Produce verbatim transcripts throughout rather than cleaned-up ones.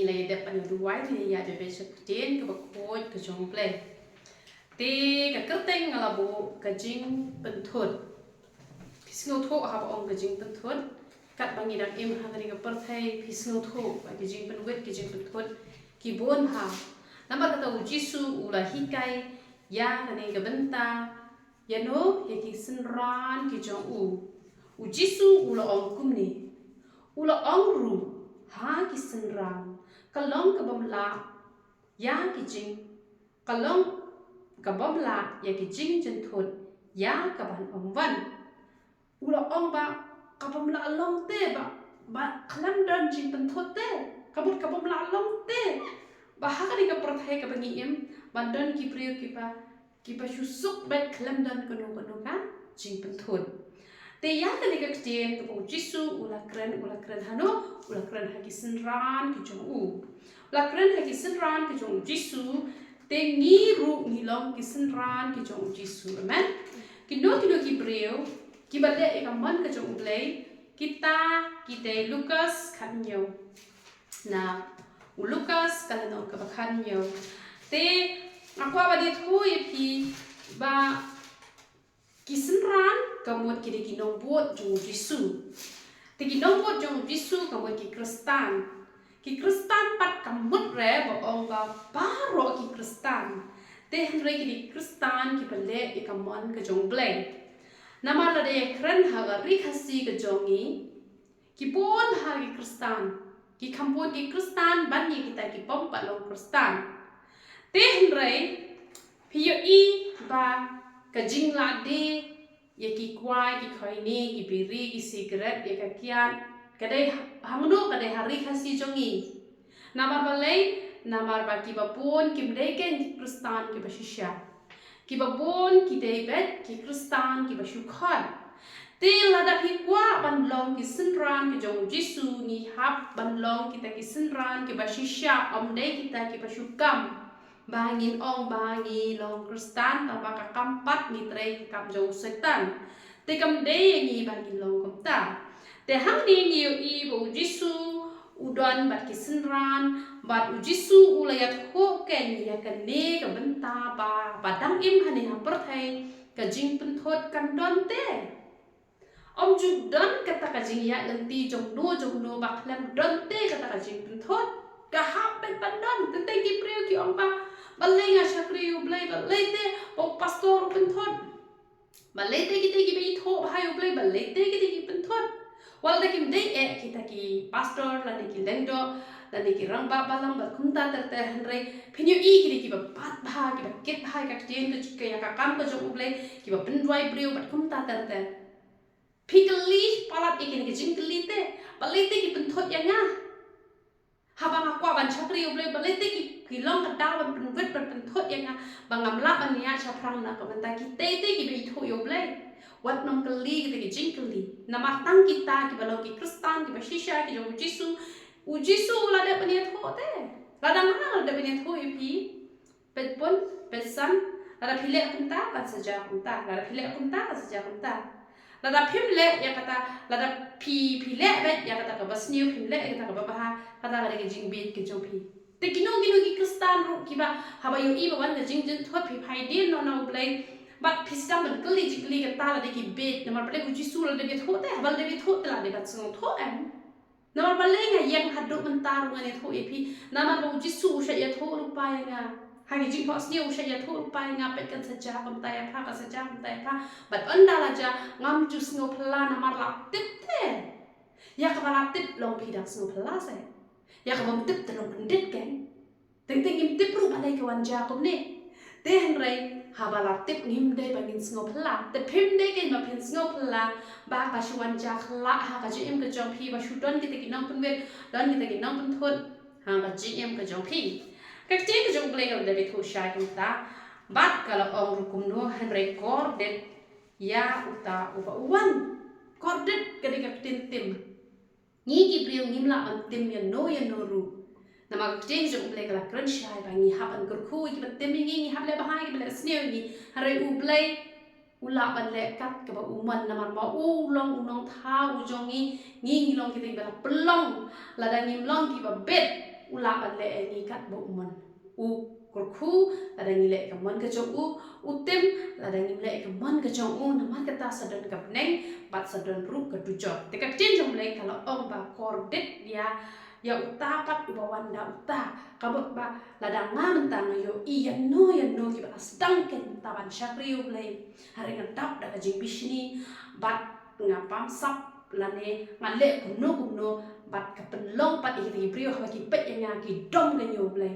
ngi la ïa dep ban ïa duwai, ngi ïa dep ban sha ktien kaba khuid ka jong U Blei. Te ka kyrteng nga la buh ka jingpynthut. Phi sngewthuh haba ong ka jingpynthut, katba ngi dang im ha kane ka pyrthei, phi sngewthuh ba ka jingpynwit, ka jingpynthut ki bun bha. Namar kata U Jisu u la hikai ïa kane ka bynta, ïa no, ïa ki synran ki jong u. U Jisu u la ong kumne. U la ong ruh ha ki synran, ka long ka bym lah ïa ki jing, ka long ka bym lah ïa ki jingjynthut ïa ka ban ym wan. U la ong ba ka bym lah long te ba, ba khlem don jingpynthut te. Ka mut ka bym lah long te ba ha kane ka pyrthei kaba ngi im, ban don ki briew kiba, kiba shu suk beit khlem don kano kano ka jingpynthut. Te ïa kane ka ktien kaba U Jisu u la kren, u la kren ha no, u la kren ha ki synran ki jong u. U la kren ha ki synran ki jong U Jisu, te ngi ruh ngi long ki synran ki jong U Jisu. Amen. Kino kino ki briew kiba leh ïa ka mon ka jong U Blei, kita ki dei Lukas khathynñiew. Na u Lukas ka lynnong kaba khathynñiew. Te nga kwah ban ïathuh ïa phi ba ki synran ka mut ki dei ki nongbud jong U Jisu. Te ki nongbud jong U Jisu ka mut ki Khristan. Ki Khristan pat ka mut re ba ong ba baroh ki Khristan. Te hynrei ki dei ki Khristan kiba leh ïa ka mon ka jong U Blei. Namar lada ïa kren ha ka ri Khasi ka jong ngi, ki bun bha ki Khristan, ki kham bun ki Khristan ban ïa kita ki bym pat long Khristan. Te hynrei phi ïohi ba ka jinglade ïa ki kwai, ki khoini, ki biri, ki sigaret, ïa ka kiad, ka dei ha, hangno, ka dei ha ri Khasi jong ngi. Namar balei? Namar ba kiba bun kim dei kein ki Khristan kiba shisha. Kiba bun ki dei beit ki Khristan kiba shu khot. Te lada phi kwah ban long ki synran ki jong U Jisu, ngi hap ban long kita ki synran kiba shisha, ym dei kita kiba shu kam. Ba ngin ong ba ngi long Khristan, tangba ka kam pat ngi trei ka kam jong u Soitan. Te kam dei ïa ngi ba ngin long kumta. Te hangne ngi ïohi ba U Jisu u don bad ki synran, bad U Jisu u la ïathuh kein ïa kane ka bynta ba, ba dang im hangne ha pyrthei, ka jingpynthut kan don te. Ym ju don kata ka jingïaid lynti jong no jong no ba khlem don te kata ka jingpynthut. Ka hap beit ban don. Teng teng ki briew ki ong ba, balei nga shakri ïa U Blei, balei te ba u pastor u pynthut? Balei te kita kiba ithuh bha ïa U Blei, balei te kita ki pynthut? Wat lada kim dei eh kita ki pastor lane ki lyngdoh lane ki rangbah balang bad kumta ter ter, hynrei phin ïohi ki dei kiba bat bha, kiba kit bha ïa ka ktien ka jong, ïa ka kam ka jong U Blei, kiba pynduwai briew bad kumta ter ter. Phi kylli palat ïa kine ki jingkylli te, balei te ki pynthut ïa nga? Haba nga kwah ban shakri ïa U Blei, balei te ki, ki long ka daw ban pynwit ban pynthut ïa nga ba ngam lah ban ïaid shaphrang na ka bynta kitei te kiba ithuh ïa U Blei? Wat nym kylli kita ki jingkylli. Namar tang kita kiba long ki Khristan kiba shisha ki jong U Jisu, U Jisu u la dep ban ïathuh te. Lada nga la dep ban ïathuh ïa phi, peit bun, peit san, lada phi leh kumta kan sa jia kumta, lada phi leh kumta kan sa jia kumta. Lada phim leh ïa kata, lada phi, phi leh beit ïa kata kaba sniew, phim leh ïa kata kaba bha, kata ka dei ka jingbieit ka jong phi. Te kino kino ki Khristan ruh kiba haba ïohi ba wan ka jingjynthut, phi phai dien noh na U Blei, bad phi sdang ban kylli jingkylli kata, lada ki bieit, namar balei U Jisu u la dep ïathuh te, haba la dep ïathuh te la dei ban sngewthuh em. Namar balei nga ïeng haduh mynta ruh ngan ïathuh ïa phi? Namar ba U Jisu u shait ïathuh lypa ïa nga. Ha ki jingphohsniew u shait ïathuh lypa ïa nga, peit kan sa jia kumta ïa pha, kan sa jia kumta ïa pha. Bad ynda la jia ngam ju sngewphylla namar la tip te. Ïa kaba la tip long phi dang sngewphylla se. Ïa kaba ym tip te long kyndit kein. Teng teng ngim tip ruh balei ka wan jia kumne. Te hynrei haba la tip ngim dei ba ngin sngewphylla. Te phim dei kein ba phin sngewphylla ba ka shu wan jia khlak ha ka jingim ka jong phi, ba shu don kita ki nongpynwit, don kita ki nongpynthut ha ka jingim ka jong phi. Ka ktien ka jong U Blei ka la dep ïathuh shai kumta, bad ka la ong ruh kumno, hynrei kordit ïa uta uba u wan. Kordit ka dei ka ktien tim. Ngi ki briew ngim lah ban tim ïano ïano ruh. Namar ka ktien jong U Blei ka la kren shai ba ngi hap ban kyrkhu ïa kiba tim ïa ngi, ngi hap leh bha ïa kiba leh sniew ïa ngi. Hynrei U Blei u lah ban leh kat kaba u mon, namar ba u long u nongthaw u jong ngi, ngi ngi long kita kiba la pynlong. Lada ngim long kiba bit, u lah ban leh ïa ngi kat ba u mon. U kyrkhu lada ngi leh ka mon ka jong u, u tim lada ngim leh ka mon ka jong u. Namar kata sa don ka bneng bad sa don ruh ka dujok. Te ka ktien jong U Blei ka la ong ba kordit ïa, ïa uta pat uba wan da uta. Ka mut ba lada nga mynta nga ïohi ïano ïano kiba la sdang keiñ mynta ban shakri ïa U Blei, hynrei nga dap da ka jingbishni bad nga bamsap lane nga leh kumno kumno bad ka pynlong pat ïa kita ki briew haba ki peit ïa nga ki dom keiñ ïa U Blei.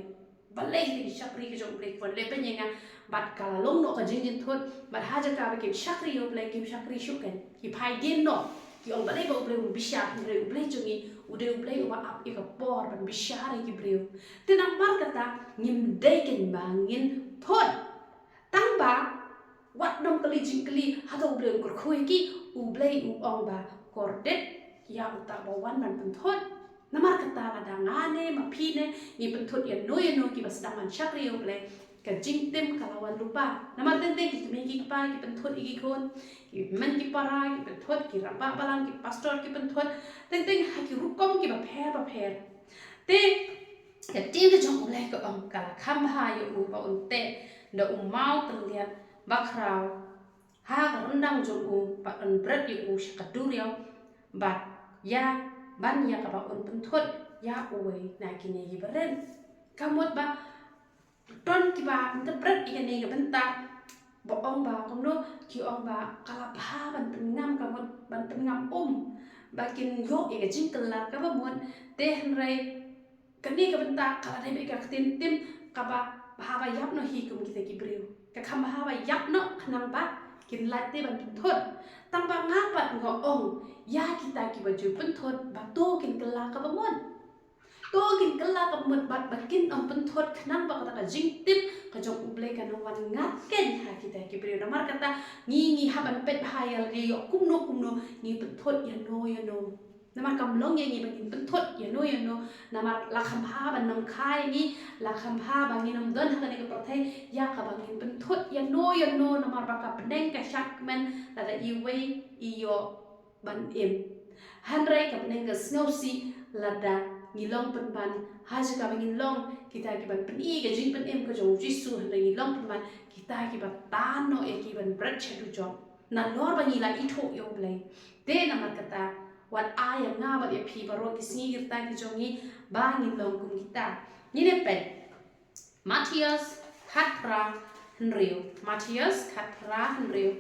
Balei kita ki shakri ka jong U Blei ki wan leh beiñ ïa nga bad ka la long noh ka jingjynthut, bad ha jaka ba kim shakri ïa U Blei kim shakri shuh keiñ. Ki phai dien noh, ki ong balei ba U Blei um bishar, hynrei U Blei jong ngi u dei U Blei uba ap ïa ka por ban bishar ïa ki briew. Te namar kata ngim dei keiñ ba ngin thut. Tang ba wat nym kylli jingkylli, hato U Blei u kyrkhu ïa ki? U Blei u ong ba kordit ïa uta ba wan ban pynthut. Namar kata lada nga ne ma phi ne ngi pynthut ïano ïano kiba sdang ban shakri ïa U Blei, ka jingtim ka la wan lypa. Namar teng teng ki kmie ki kpa ki pynthut ïa ki khun, ki hynmen ki para ki pynthut, ki rangbah balang ki pastor ki pynthut, teng teng ha ki rukom kiba pher bapher. Te ka ktien ka jong U Blei ka ong, ka la kham bha ïa u ba un teh da u maw tylliat bakhraw ha ka ryndang jong u, bad un bret ïa u sha ka duriaw, bad ïa ban ïa kaba un pynthut ïa uwei na kine kiba rit. Ka mut ba don kiba interpret ïa kane ka bynta ba ong ba kumno, ki ong ba ka la bha ban pynngam, ka mut ban pynngam um ba kin ïoh ïa ka jingkylla kaba mut. Te hynrei kane ka bynta ka la dei beit ka ktien tim kaba bha ba ïap noh hi kum kita ki briew. Ka kham bha ba ïap noh khnang ba kin lait te ban pynthut. Tang ba nga pat nga ong ïa kita kiba ju pynthut ba to kin kylla kaba mut. To kin kylla kaba mut bad ba kin ym pynthut khnang ba kata ka jingtip ka jong U Blei kan wan ngat keiñ ha kita ki briew. Namar kata ngi ngi hap ban peit bha ïa lade ïoh kumno kumno ngi pynthut ïano ïano. Namar kam long ïa ngi ba ngin pynthut ïano ïano. Namar la kham bha ban nym kha ïa ngi, la kham bha ba ngin ym don ha kane ka pyrthei ïa kaba ngin pynthut ïano ïano, namar ba ka bneng ka shad kmen lada iwei i ïoh ban im. Hynrei ka bneng ka sngewsih lada ngi long pynban ha jaka ba ngin long kita kiban pyni ka jingpynim ka jong U Jisu, hynrei ngi long pynban kita kiba tan noh ïa ki ban bret sha dujok nalor ba ngi la ithuh ïa U Blei. Te namar kata wat ai ïa nga bad ïa phi baroh ki sngi ki rta ki jong ngi ba ngin long kum kita. Ngin ïa peit Mathaios khatphra hynriew. Mathaios khatphra hynriew.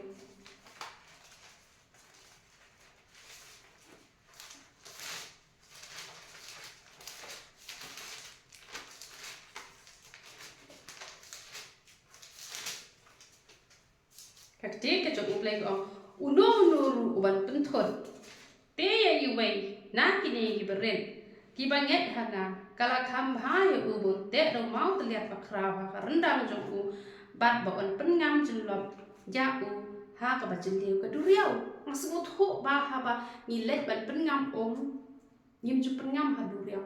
Ka ktien ka jong U Blei ka ong, uno uno ruh uban pynthut te ïa iwei na kine kiba rit kiba ngeit ha nga, ka la kham bha ïa u ba un teh da u maw tylliat bakhraw ha ka ryndang jong u, bad ba un pynngam jyllop ïa u ha kaba jylliew ka duriaw. Nga sngewthuh ba haba ngi leit ban pynngam um, ngim ju pynngam ha duriaw.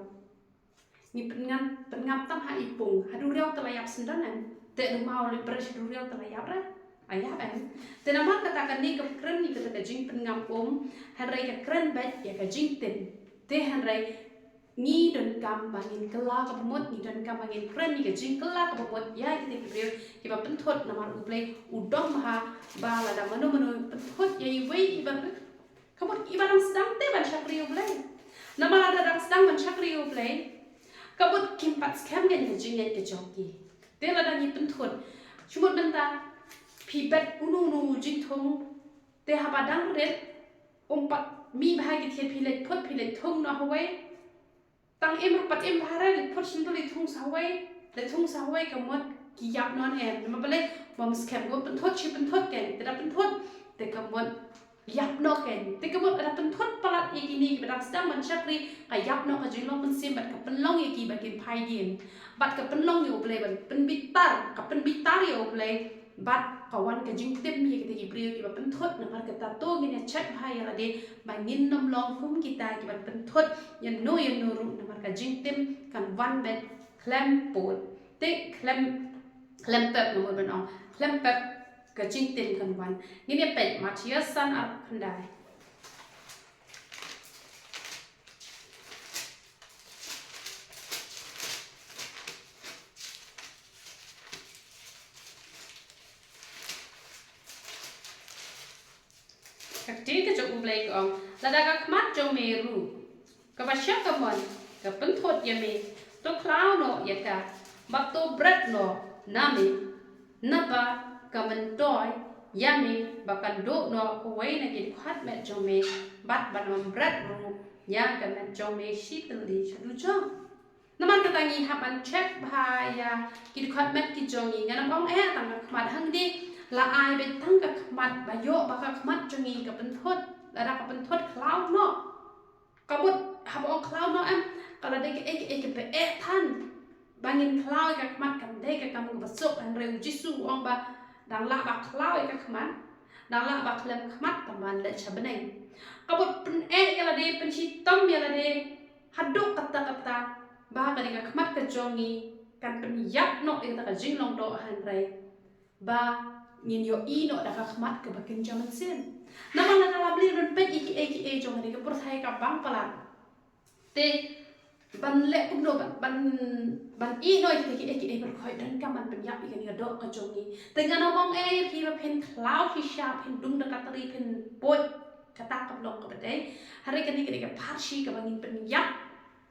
Ngi pynngam, pynngam tang ha i pung, ha duriaw te la ïap shen don em. Te da u maw leit bret sha duriaw te la ïap re, la ïap em. Te namar kata kane ka kren ïa kata ka jingpynngam um, hynrei ka kren beit ïa ka jingtim. Te hynrei ngi donkam ba ngin kylla kaba mut, ngi donkam ba ngin kren ïa ka jingkylla kaba mut ïa kita ki briew kiba pynthut, namar U Blei u dom bha ba lada mano mano pynthut ïa iwei iba rit, ka mut iba dang sdang te ban shakri U Blei. Namar lada dang sdang ban shakri U Blei, ka mut kim pat skhem ïa ka jingngeit ka jong ki. Te lada ngi pynthut, shu mut mynta phi bet uno uno u jingthung, te haba dang rit um pat mih bha ki thied, phi leit phut phi leit thung noh hawei. Tang im ruh pat im bha re, leit phut shyntur leit thung sa hawei, leit thung sa hawei ka mut ki ïap noh em. Namar balei? Bym skhem, ka mut pynthut shi pynthut keiñ, te da pynthut te ka mut ïap noh keiñ. Te ka mut lada pynthut palat ïa kine kiba dang sdang ban shakri, ka ïap noh ka jinglong mynsiem bad ka pynlong ïa ki ba kin phai dien. Bad ka pynlong ïa U Blei ban pynbitar, ka pynbitar ïa U Blei. Bad ka wan ka jingtim ïa kita ki briew kiba pynthut. Namar kata to ngin ïa check bha ïa lade ba ngin nym long kum kita kiban pynthut ïano ïano ruh, namar ka jingtim kan wan beit khlem pud. Te khlem, khlem pep, nga mut ban ong, khlem pep ka jingtim kan wan. Ngin ïa peit Mathaios san arphew khyndai. Ka ktien ka jong U Blei ka ong, lada ka khmat jong me ruh kaba sha kamon ka pynthut ïa me, to khlaw noh ïa ka, bad to bret noh na me, naba ka myntoi ïa me ba kan duh noh kawei na ki dkhot met jong me, bad ban ym bret ruh ïa ka met jong me shi tylli sha dujok. Namar kata ngi hap ban check bha ïa ki dkhot met ki jong ngi. Ngan ym ong eh tang ka khmat, hangne la ai beit tang ka khmat, ba ïoh ba ka khmat jong ngi ka pynthut, lada ka pynthut khlaw noh. Ka mut haba ong khlaw noh em, ka la dei kaei kaei kaba eh than ba ngin khlaw ïa ka khmat, kam dei ka kam kaba suk. Hynrei U Jisu u ong ba dang lah ba khlaw ïa ka khmat, dang lah ba khlem khmat tang ban leit sha bneng. Ka mut pyneh ïa lade, pynshitom ïa lade haduh katta katta ba ka dei ka khmat ka jong ngi kan pynïap noh ïa kata ka jinglong doh, hynrei ba ngin ïohi noh da ka khmat kaba kynja mynsiem. Namar lada la bli ban peit ïa kiei kiei jong ka dei ka pyrthei ka bang palat. Te ban leh kumno ban, ban, ban ïeh noh ïa kiei kiei, kiei baroh khoit, donkam ban pynïap ïa kane ka doh ka jong ngi. Te ngan ym ong eh phi ba phin khlaw shisha, phin dung da ka tari, phin buit kata ka long kaba dei. Hynrei kane ka dei ka pharshi kaba ngin pynïap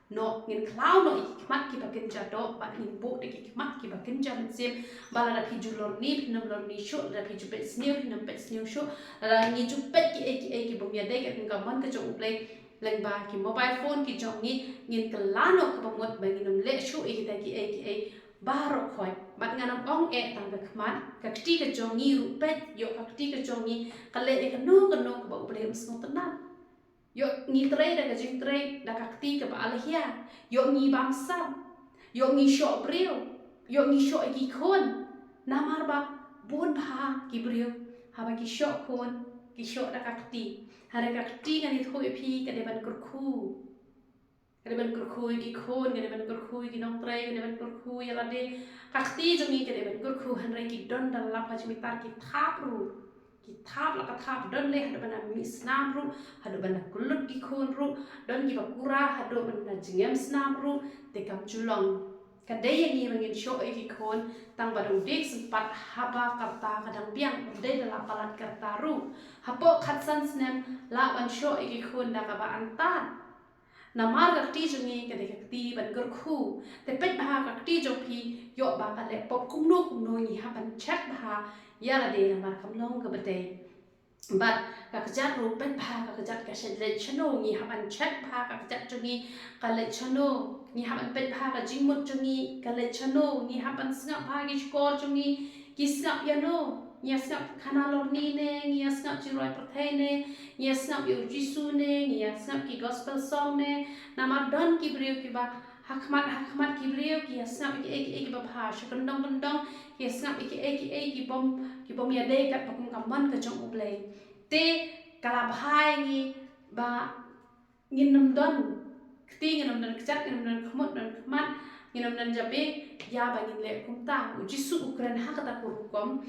noh, ngin khlaw noh ïa ki khmat kiba kynja doh, bad ngin buh da ki khmat kiba kynja mynsiem. Ba lada phi ju lorni phin ym lorni shuh, lada phi ju peit sniew phin ym peit sniew shuh, lada ngi ju peit kiei kiei ki bym ïadei katkum ka mon ka jong U Blei lyngba ki mobile phone ki jong ngi, ngin kylla noh kaba mut ba ngin ym leh shuh ïa kita kiei kiei baroh khoit. Bad ngan ym ong eh tang ka khmat, ka kti ka jong ngi ruh peit, ïoh ka kti ka jong ngi ka leh ïa kano kano kaba U Blei um sngewtynnat. Ïoh ngi trei da ka jingtrei da ka kti kaba alhia. Ïoh ngi bamsap. Ïoh ngi shoh briew. Ïoh ngi shoh ïa ki khun. Namar ba bun bha ki briew haba ki shoh khun, ki shoh da ka kti. Hynrei ka kti ngan ïathuh ïa phi ka dei ban kyrkhu. Ka dei ban kyrkhu ïa ki khun, ka dei ban kyrkhu ïa ki nongtrei, ka dei ban kyrkhu ïa lade. Ka kti jong ngi ka dei ban kyrkhu, hynrei ki don da la pha jingbitar ki thap ruh. Ki thap la ka thap, don leh haduh ban da mih snam ruh, haduh ban da kyllut ki khun ruh, don kiba kura haduh ban da jingem snam ruh, te kam ju long. Ka dei ïa ngi ba ngin shoh ïa ki khun tang ba dang dei sympat haba ka rta ka dang biang, dei da la palat ka rta ruh. Hapoh khatsan snem lah ban shoh ïa ki khun da kaba antad. Namar ka kti jong ngi ka dei ka kti ban kyrkhu. Te peit bha ka kti jong phi, ïoh ba ka leh pop kumno kumno, ngi hap ban check bha ïa lade namar kam long kaba dei. Bad ka kjat ruh, peit bha ka kjat ka shet leit shano, ngi hap ban check bha ka kjat jong ngi ka leit shano. Ngi hap ban peit bha ka jingmut jong ngi ka leit shano. Ngi hap ban sngap bha ki shkor jong ngi ki sngap ïano. Ngi ïa sngap khana lorni ne, ngi ïa sngap jingrwai pyrthei ne, ngi ïa sngap ïa U Jisu ne, ngi ïa sngap ki gospel song ne. Namar don ki briew kiba ha khmat ha khmat ki briew ki ïa sngap ïa kiei kiei kiba bha, sha kyndong kyndong ki ïa sngap ïa kiei kiei ki bym, ki bym ïadei katba kum ka mon ka jong U Blei. Te ka la bha ïa ngi ba ngin ym don kti, ngin ym don kjat, ngin ym don khmut, don khmat, ngin ym don jabieng ïa ba ngin leh kumta. U Jisu u kren ha kata ka rukom.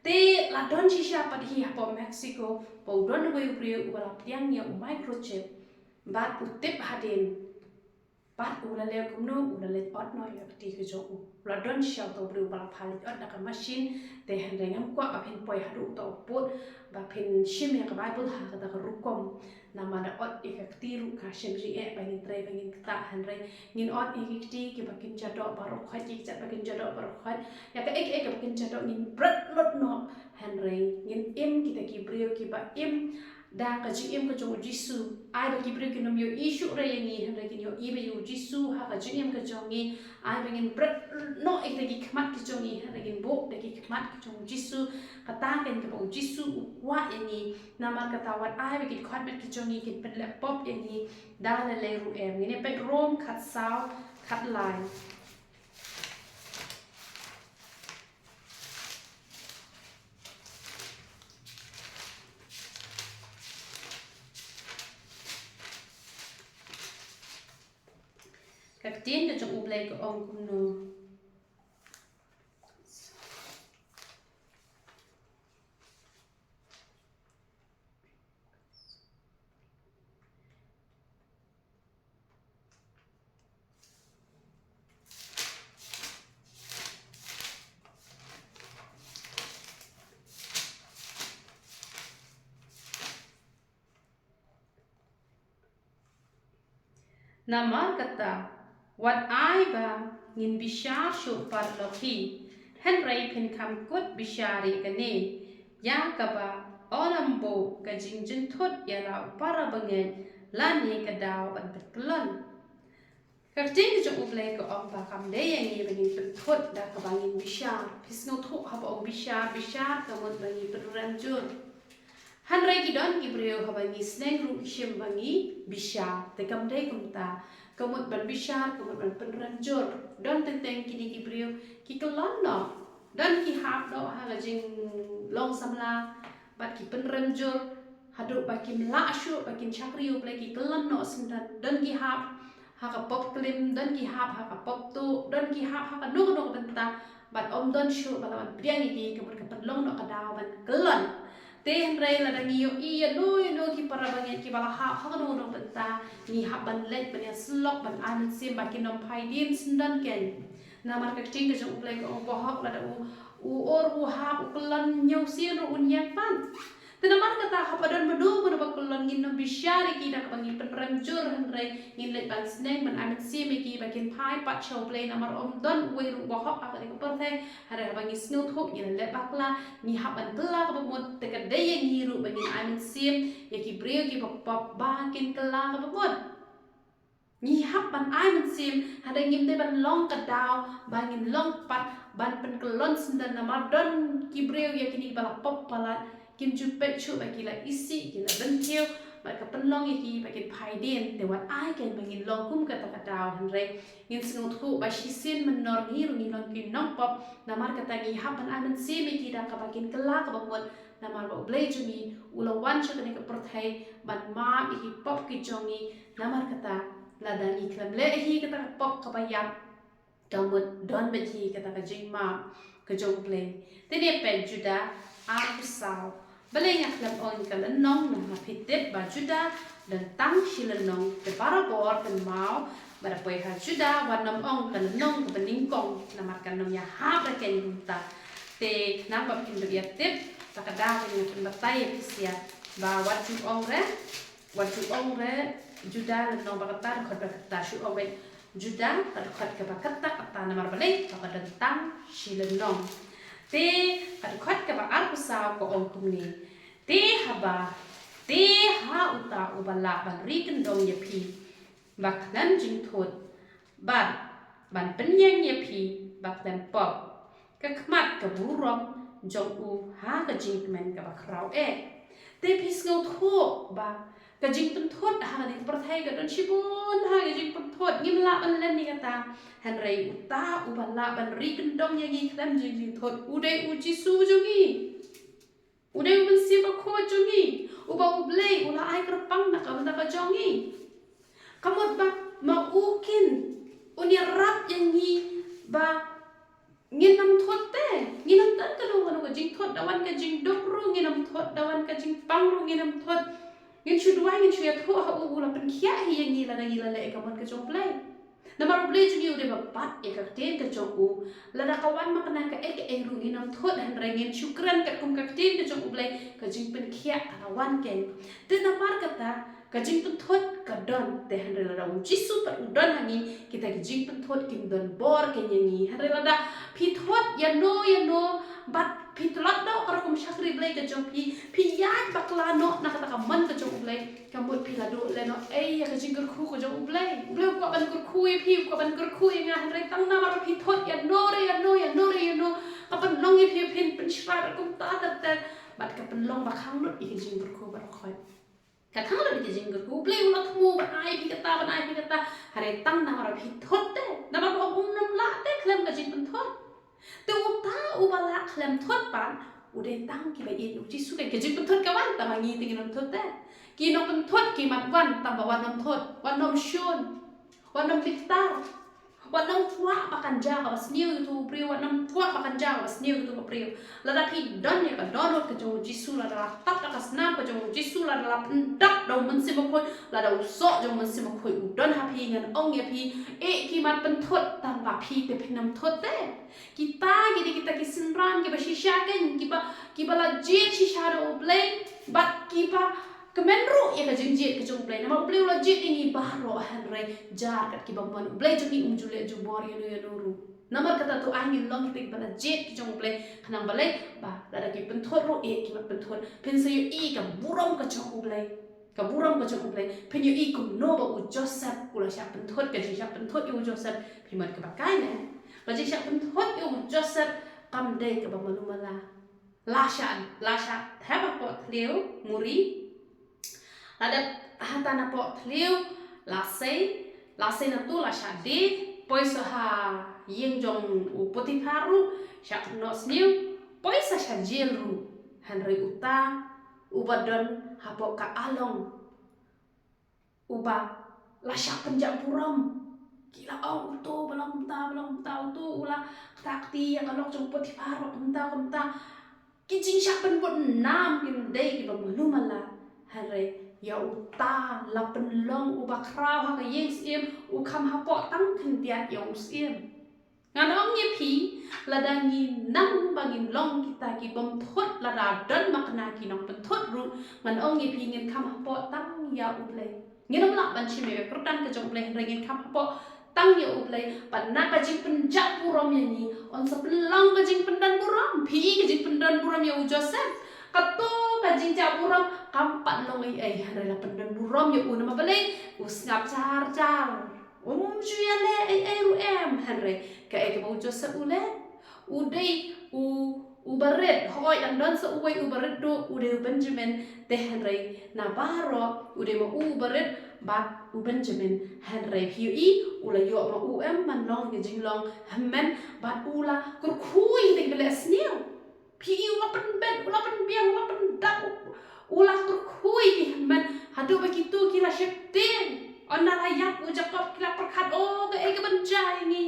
Te la don shisha pat hi hapoh Mexico ba u don uwei u briew uba la pdiang ïa u microchip bad u tip hadien. Bad u la leh kumno, u la leit ot noh ïa ka kti ka jong u. U la don shisha uta u briew uba la pha leit ot da ka machine. Te hynrei ngam kwah ba phin poi haduh uta u pud ba phin shim ïa ka Baibl ha kata ka rukom. Namar da ot ïa ka kti ruh ka shem jingeh ba ngin trei ba ngin ktah, hynrei ngin ot ïa ki kti kiba kynja doh baroh khoit, ki kjat ba kynja doh baroh khoit. Ïa kaei kaei kaba kynja doh ngin bret lut noh, hynrei ngin im kita ki briew kiba im da ka jingim ka jong U Jisu. Ai ba ki briew kin ym ïohi shuh re ïa ngi, hynrei kin ïohi ba ïa U Jisu ha ka jingim ka jong ngi. Ai ba ngin bret noh ïa kita ki khmat ki jong ngi, hynrei ngin buh da ki khmat ki jong U Jisu. Kata kein kaba U Jisu u kwah ïa ngi. Namar kata wat ai ba ki dkhot met ki jong ngi kin pynleh pop ïa ngi da lei lei ruh em. Ngin ïa peit Rom khatsaw khatlai. Ka Ktien ka jong U Blei ka ong kumno. Namar kata, wat ai ba ngin bishar shuh paralok hi, hynrei phin kham kut bishar ïa kane, ïa kaba u lam buh ka jingjynthut ïa la u para bangeit lane ka daw ban pynkyllon. Ka ktien ka jong U Blei ka ong ba kam dei ïa ngi ba ngin pynthut da kaba ngin bishar. Phi sngewthuh haba ong bishar, bishar ka mut ba ngi pynrem jur. Hynrei ki don ki briew haba ngi sneng ruh ki shim ba ngi bishar. Te kam dei kumta. Ka mut ban bishar, ka mut ban pynrem jur. Don teng teng kine ki briew ki kyllon noh. Don ki hap noh ha ka jinglong samla bad ki pynrem jur haduh ba kim lah shuh ba kin shakri U Blei, ki kyllon noh syndon. Don ki hap ha ka pop klim, don ki hap ha ka pop tuh, don ki hap ha kano kano ka bynta bad ym don shuh ba la wan pdiang ïa ki, ka mut ka pynlong noh ka daw ban kyllon. Te hynrei lada ngi ïohi ïa no ïa no ki para bangeit kiba la hap ha kano kano ka bynta, ngi hap ban leit ban ïasyllok ban ai mynsiem ba kin ym phai dien syndon keiñ. Namar ka ktien ka jong U Blei ka ong, bahok lada u, u ur u hap u kyllon hynñiew sien ruh un ïeng pat. Te namar kata haba don mano mano ba kyllon, ngin ym bishar ïa ki da kaba ngi pynrem jur, hynrei ngin leit ban sneng ban ai mynsiem ïa ki ba kin phai pat sha U Blei, namar ym don uwei ruh bahok ha kane ka pyrthei. Hynrei haba ngi sngewthuh ngi la leh bakla, ngi hap ban kylla kaba mut, te ka dei ïa ngi ruh ba ngin ai mynsiem ïa ki briew kiba pop ba kin kylla kaba mut. Ngi hap ban ai mynsiem, hynrei ngim dei ban long ka daw ba ngin long pat ban pynkyllon syndon, namar don ki briew ïa kine ba la pop palat, kim ju peit shuh ba ki la isih, ki la bynthiew, bad ka pynlong ïa ki ba kin phai dien. Te wat ai keiñ ba ngin long kum kata ka daw, hynrei ngin sngewthuh ba shisien mynnor ngi ruh ngi long ki nongpop. Namar kata ngi hap ban ai mynsiem ïa ki da kaba kin kylla kaba mut, namar ba U Blei jong ngi u la wan sha kane ka pyrthei ban map ïa ki pop ki jong ngi. Namar kata lada ngi khlem leh hi kata ka pop kaba ïap, ka mut don beit hi kata ka jingmap ka jong U Blei. Te ne peit Juda arphew saw. Balei nga khlem ong ka lynnong, namar phi tip ba Juda don tang shi lynnong, te barabor kynmaw ba da poi ha Juda wat nym ong ka lynnong kaba nyngkong, namar kan nym ïahap da keiñ kumta. Te khnang ba phin ïa tip, ta ka daw nga pynbatai ïa phi sha ba wat ju ong re, wat ju ong re Juda lynnong ba kata, dkhot ba kata, shu ong beit Juda, ka dkhot kaba kata kata, namar balei, ba ka don tang shi lynnong. Te ka dkhot kaba arphew saw ka ong kumne. Te haba, te ha uta uba lah ban ri kyndong ïa phi ba khlem jingthut, bad ban pynïeng ïa phi ba khlem pop, ka khmat ka burom jong u ha ka jingkmen kaba khraw eh. Te phi sngewthuh ba ka jingpynthut ha kane ka pyrthei ka don shibun ha ka jingpynthut, ngim lah ban len ïa kata. Hynrei uta uba lah ban ri kyndong ïa ngi khlem jing jingthut, u dei U Jisu jong ngi. U dei U Mynsiem Bakhuid jong ngi, uba U Blei u la ai kyrpang na ka bynta ka jong ngi. Ka mut ba ma u kin un ïarap ïa ngi ba ngin ym thut te, ngin ym thut kano kano ka jingthut, da wan ka jingduk ruh ngin ym thut, da wan ka jingpang ruh ngin ym thut. Ngin shu duwai, ngin shu ïathuh ha u, u la pynkhiah hi ïa ngi lada ngi la leh ka mon ka jong U Blei. Namar U Blei jong ngi u dei ba bat ïa ka ktien ka jong u. Lada ka wan ma kane kaei kaei ruh ngin ym thut, hynrei ngin shu kren katkum ka ktien ka jong U Blei, ka jingpynkhiah ka la wan keiñ. Te namar kata ka jingpynthut ka don, te hynrei lada U Jisu pat u don ha ngi, kita ki jingpynthut kim don bor keiñ ïa ngi. Hynrei lada phi thut ïano ïano bad phi tlot noh ka rukom shakri Blei ka jong phi, phi ïaid bakla noh na kata ka mon ka jong U Blei, ka mut phi la duh lehnohei ïa ka jingkyrkhu ka jong U Blei. U Blei u kwah ban kyrkhu ïa phi, u kwah ban kyrkhu ïa nga, hynrei tang namar ba phi thut ïano re ïano, ïano re ïano, ka pynlong ïa phi ba phin pynshai bad kumta ter ter, bad ka pynlong ba khang lut ïa ka jingkyrkhu baroh khoit. Ka khang lut ïa ka jingkyrkhu. U Blei u la thmu ban ai phi kata, ban ai phi kata, hynrei tang namar ba phi thut te, namar ba um nym lah te khlem ka jingpynthut. Te uta uba lah khlem thut pat, u dei tang kiba ïeit ïa U Jisu keiñ. Ka jingpynthut ka wan, tang ba ngi te ngin ym thut te. Ki nongpynthut ki mat wan, tang ba wat nym thut, wat nym shun, wat nym bitar. Wat nym kwah ba kan jia kaba sniew ïa uto u briew, wat nym kwah ba kan jia kaba sniew ïa uto u briew. Lada phi don ïa ka dohnud ka jong u Jisu, lada la tap da ka snam ka jong u Jisu, lada la pyndap da u Mynsiem Bakhuid, lada u soh jong u Mynsiem Bakhuid u don ha phi, ngan ong ïa phi, eh, ki mat pynthut tang ba phi te phin ym thut te. Kita ki dei kita ki synran kiba shisha kein, kiba, kiba la jied shisha da U Blei, bad kiba kmen ruh ïa ka jingjied ka jong U Blei. Namar U Blei u la jied ïa ngi baroh, hynrei jar kat kiba mon, U Blei jong ngi um ju leh jubor ïano ïano ruh. Namar kata to ai ngin long kita kiba la jied ki jong U Blei, khnang balei, ba lada ki pynthut ruh, eh, ki mat pynthut, phin sa ïohi ka burom ka jong U Blei. Ka burom ka jong U Blei. Phin ïohi kumno ba u Joseph u la shah pynthut, ka jingshah pynthut ïa u Joseph. Phi mut kaba kai ne, ka jingshah pynthut ïa u Joseph kam dei kaba malu mala. La shah, la shah hap hapoh thliew muri. La dep hata napoh thliew, la sei, la sei nato la shah die, poi sa ha ïing jong u Potiphar ruh, shah kynnoh sniew, poi sa sha jel ruh. Hynrei uta uba don hapoh ka along, uba la shah pynjah burom. Ki la ong uto ba long kumta, ba long kumta, uto u la kta kti ïa ka lok jong u Potiphar, ba kumta, kumta. Ki jingshah pynbud nam kim dei kiba malu mala. Hynrei ïa uta la pynlong uba khraw ha ka ïing syiem, u kham hapoh tang khyndiat ïa u syiem. Ngan ong ïa phi, lada ngi nang ba ngin long kita ki bym thut, lada don makna ki nongpynthut ruh, ngan ong ïa phi ngin kham hapoh tang ïa U Blei. Ngin ym lah ban shim ïa ka kyrdan ka jong U Blei, hynrei ngin kham hapoh tang ïa U Blei. Bad na ka jingpynjah burom ïa ngi, yn sa pynlong ka jingpyndon burom. Phi i ka jingpyndon burom ïa u Joseph. Kato ka jingjah burom kam pat long ei ei, hynrei la pyndon burom ïa u, namar balei? U sngap jar jar. Um ju ïaleh ei ei ruh em, hynrei kaei kaba u Joseph u leh? U dei u, uba rit, hooid, dang don sa uwei uba rit duh, u dei u Benjamin, te hynrei na baroh u dei ma u uba rit bad u Benjamin. Hynrei phi ïohi, u la ïoh ma u em ban long ka jinglong hynmen, bad u la kyrkhu ïa kata kaba leh sniew. Phi i, u la pynbeit, u la pynbiang, u la pyndap, u, u la kyrkhu ïa ki hynmen, haduh ba kito ki la sheptieng. Ynda la ïap u Jakob ki la pyrkhat, o, kaei kaban jia ïa ngi.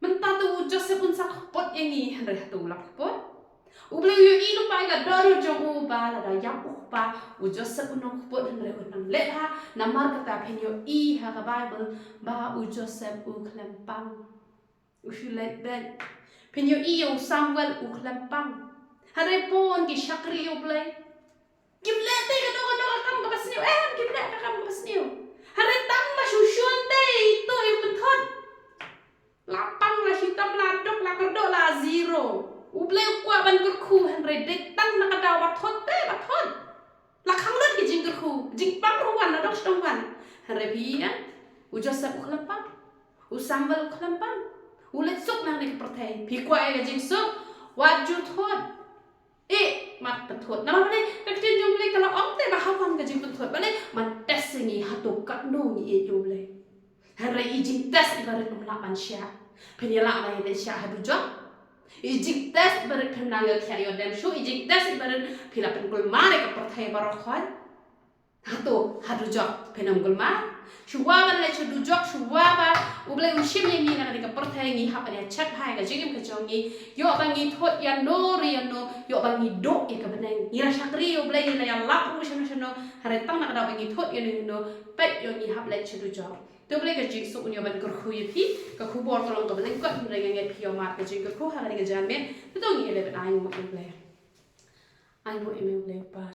Mynta te u Joseph un sa kput ïa ngi, hynrei hato u la kput? U Blei u ïohi lypa ïa ka dohnud jong u ba lada ïap u kpa, u Joseph un ym kput, hynrei un nang leh bha. Namar kata phin ïohi ha ka Baibl ba u Joseph u khlem pang. U shu leit beit. Phin ïohi ïa u Samuel u khlem pang. Hynrei pun ki shakri ïa U Blei. Kim leh te kano kano ka kam kaba sniew, em, kim leh ka kam kaba sniew. Hynrei tang ba shu shun te ito ïa u pynthut. La pang, la shitom, la duk, la kyrduh, la zero. U Blei u kwah ban kyrkhu, hynrei dei tang na ka daw ba thut te ba thut. La khang lut ki jingkyrkhu, jingpang ruh wan, la dok sdang wan. Hynrei phi ïa, u Joseph u khlem pang, u Samuel u khlem pang. U leit suk nangne ka pyrthei. Phi kwah ïa ka jingsuk? Wat ju thut. Eh, mat pynthut. Namar balei? Ka ktien jong U Blei ka la ong te ba ha wan ka jingpynthut. Balei? Ban test ïa ngi hato katno ngi ïeit ïa U Blei. Hynrei i jingtest i barit ym lah ban shah. Phin ïa lah ban ïa shah ha dujok. I jingtest i barit phin nang ïa thiah ïa dem shuh, i jingtest i barit phi la pynkulmar ïa ka pyrthei baroh khoit. Hato ha dujok phin ym kulmar? Shuwa ban leit sha dujok, shuwa ba U Blei u shim ïa ngi na ka pyrthei, ngi hap ban ïa check bha ïa ka jingim ka jong ngi. Ïoh ba ngi thut ïano re ïano, ïoh ba ngi duh ïa ka bneng. Ngi la shakri ïa U Blei, ngi la ïalap ruh shano shano. Hynrei tang na ka daw ba ngi thut ïano ïano, peit ïoh ngi hap leit sha dujok. To U Blei ka jingsuk un ïa ban kyrkhu ïa phi, ka khubor ka long kaba lyngkot, hynrei nga ngeit phi ïoh mad ka jingkyrkhu ha kane ka janmiet. To ngi ïa leh ban ai nguh ïa U Blei. Ai nguh ïa me U Blei Pa.